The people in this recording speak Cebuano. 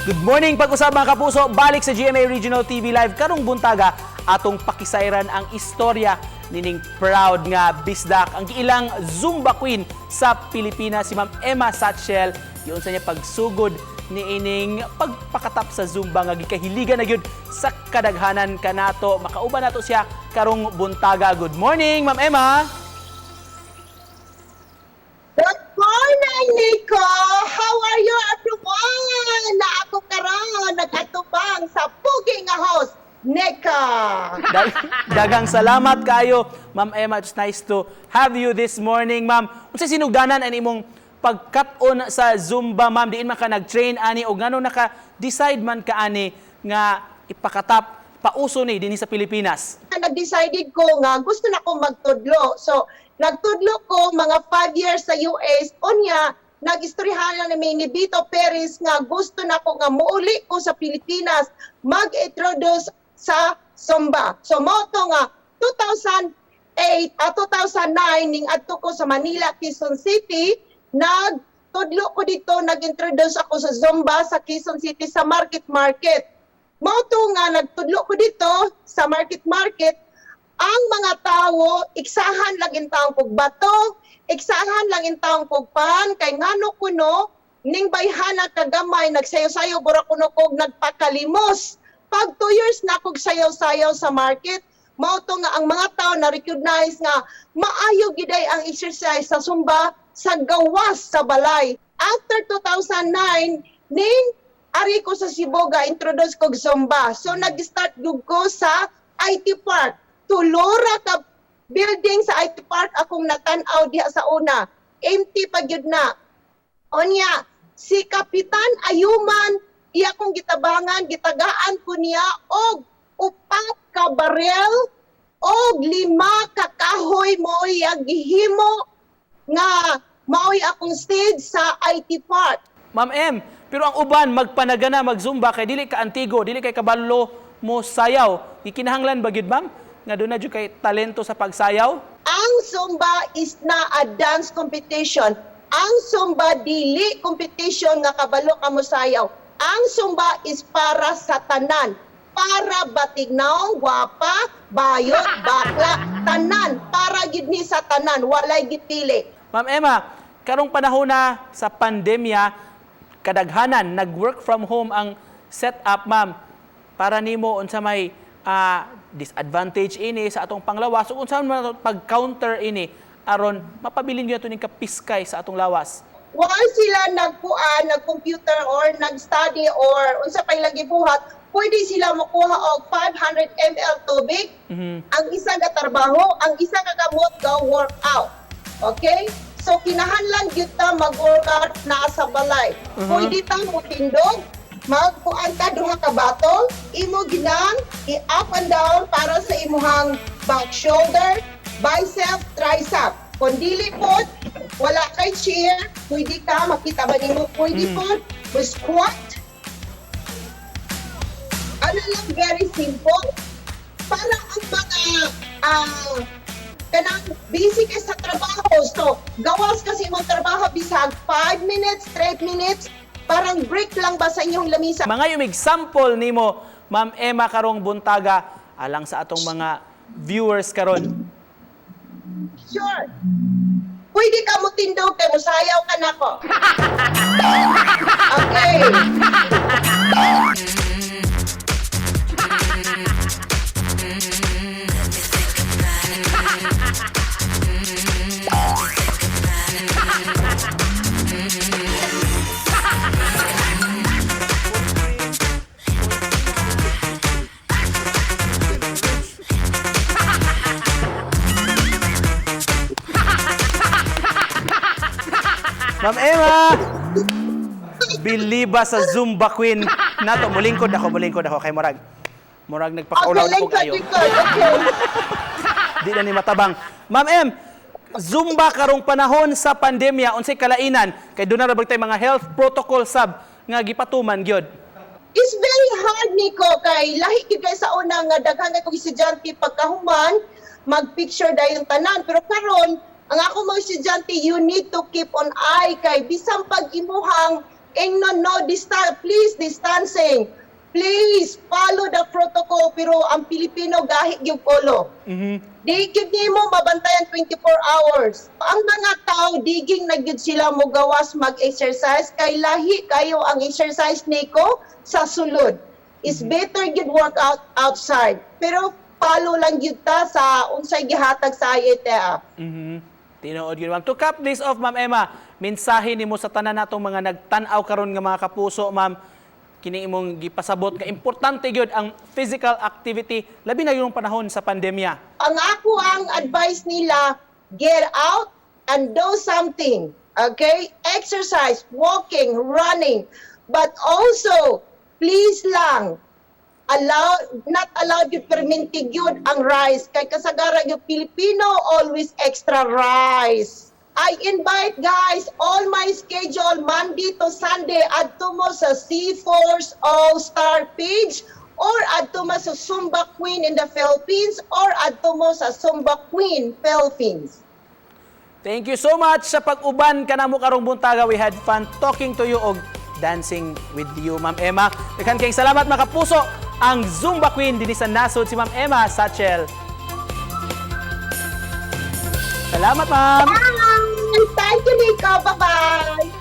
Good morning pag-usab, mga kapuso, balik sa GMA Regional TV Live karong buntaga, atong pakisayran ang istorya nining proud nga bisdak, ang giilang Zumba Queen sa Pilipinas, si Ma'am Emma Satchel. Giunsa niya pagsugod niining pagpakatap sa Zumba nga gikahiligan na gyud sa kadaghanan kanato. Makauban nato siya karong buntaga. Good morning, Ma'am Emma. Good morning, Nico! How are you, everyone? Na ako karon nag-atubang sa pugi nga host, Nika. Daghang salamat kayo, Ma'am Emma. It's nice to have you this morning, ma'am. Unsa sinugdanan ang imong pagkat-on sa Zumba, ma'am? Diin man ka nag-train ani o ngano naka-decide man ka ani nga ipakatap, pauso ni dinhi sa Pilipinas? Nag-decided ko nga gusto na ko magtudlo. So, nagtudlo ko mga 5 years sa US. Unya, nag-istoryahan na ni Vito Perez nga gusto na ko nga muuli ko sa Pilipinas mag-introduce sa Zumba. So, mao to nga 2008 at 2009 ning adto ko sa Manila, Quezon City, nagtudlo ko dito, nag-introduce ako sa Zumba sa Quezon City sa Market Market. Mao to nga nagtudlo ko dito sa Market Market, ang mga tawo iksahan lang intawon kog bato, iksahan lang intawon kog pan, kay ngano kuno ning bayhana kagamay nagsayaw-sayaw bura kuno kog nagpakalimos. Pag 2 years na kog sayaw-sayaw sa market, mao to nga ang mga tao na recognize nga maayo gyud ay ang exercise sa Zumba sa gawas sa balay. After 2009, ning ari ko sa Cebu, ga introduce kog Zumba. So nag-start gud ko sa IT Park. Tulora ka building sa IT Park akong natan-aw diha sa una. Empty pa gyud na. Onya, si Kapitan Ayuman, iya kong gitabangan, gitagaan ko niya og upat ka barel og lima ka kahoy, mo'y gihimo nga maoy akong stage sa IT Park. Ma'am M, pero ang uban magpanagana mag-Zumba kay dili ka antigo, dili kay kabalo mo sayaw. Gikinahanglan ba gyud, ma'am, nga duna jud kay talento sa pagsayaw? Ang Zumba is na a dance competition. Ang Zumba dili competition nga kabalo ka mo sayaw. Ang Zumba is para sa tanan. Para batignaw, gwapa, bayot, bakla, tanan. Para gid ni sa tanan, walay gipili. Ma'am Emma, karong panahon na sa pandemya, kadaghanan nag-work from home ang setup, ma'am. Para nimo, unsa may disadvantage ini sa atong panglawas ug unsa man ato pag-counter ini aron mapabilin gyud ato ning kapiskay sa atong lawas? While sila nagkuan, nag-computer or nag-study or unsa pa ilang gibuhat, pwede sila mokuha og 500 ml tubig. Ang isa ga trabaho, ang isa ka kamot ga workout. Okay? So kinahanglan gyud ta mag-workout na sa balay. Pwede ta mo tindog, magkuan ta duha ka bato, imo ginang i-up and down para sa imuhang back, shoulder, bicep, tricep. Kung dili pod, wala kay chair, pwede ka, makita ba nimo, pwede pod, mo squat. Ano lang, very simple. Para ang mga kanang busy ka sa trabaho. So, gawas kasi imong trabaho bisag 5 minutes, 3 minutes, parang break lang ba sa inyong lamisa. Mga yung example nimo, Ma'am Emma, karong buntaga alang sa atong mga viewers karon. Sure. Pwede ka mo tindog kay musayaw ka nako. Okay. Ma'am Emma! Biliba sa Zumba Queen nato. Mulingkod ako kay murag. Murag nagpakaulaw Okay, na ko lingkod, kayo. Lingkod. Okay. Di na ni matabang. Ma'am M, Zumba karong panahon sa pandemya, unsay kalainan? Kay doon na ra tay mga health protocol sab nga gipatuman gyud. It's very hard, Nico, kay lahi gyud kay sa una nga daghan kay kong estudyante pagkahuman mag-picture dayon tanan. Pero karon, ang ako mga estudyante, you need to keep on eye kay bisan pag imuhang Ingnon, no distance, please, distancing. Please follow the protocol, pero ang Pilipino gahi gyud ulo. Di gyud nimo mabantayan 24 hours. Ang mga tao, diging na gyud sila mogawas mag-exercise kay lahi kayo ang exercise niko sa sulod. Is better gyud workout outside. Pero follow lang gyud ta sa unsay gihatag sa IATF. Tinuod gyud, ma'am. To cap this off, Ma'am Emma, mensahe nimo sa tanan natong mga nagtan-aw karon nga mga kapuso, ma'am, kini imong gipasabot nga importante gyud ang physical activity, labi na yung panahon sa pandemya. Ang ako ang advice nila, get out and do something. Okay? Exercise, walking, running. But also, please lang, allow, not allowed yung permintig yun ang rice. Kay kasagaran yung Pilipino, always extra rice. I invite, guys, all my schedule, Monday to Sunday, adto mo sa C-Force All-Star page or adto mo sa Zumba Queen in the Philippines or adto mo sa Zumba Queen Philippines. Thank you so much sa pag-uban kanamo karong buntaga. We had fun talking to you og dancing with you, Ma'am Emma. Daghan kayong salamat, mga kapuso. Ang Zumba Queen dinhi sa nasod, si Ma'am Emma Satchel. Salamat, ma'am. Bye! Thank you, Nico. Bye-bye!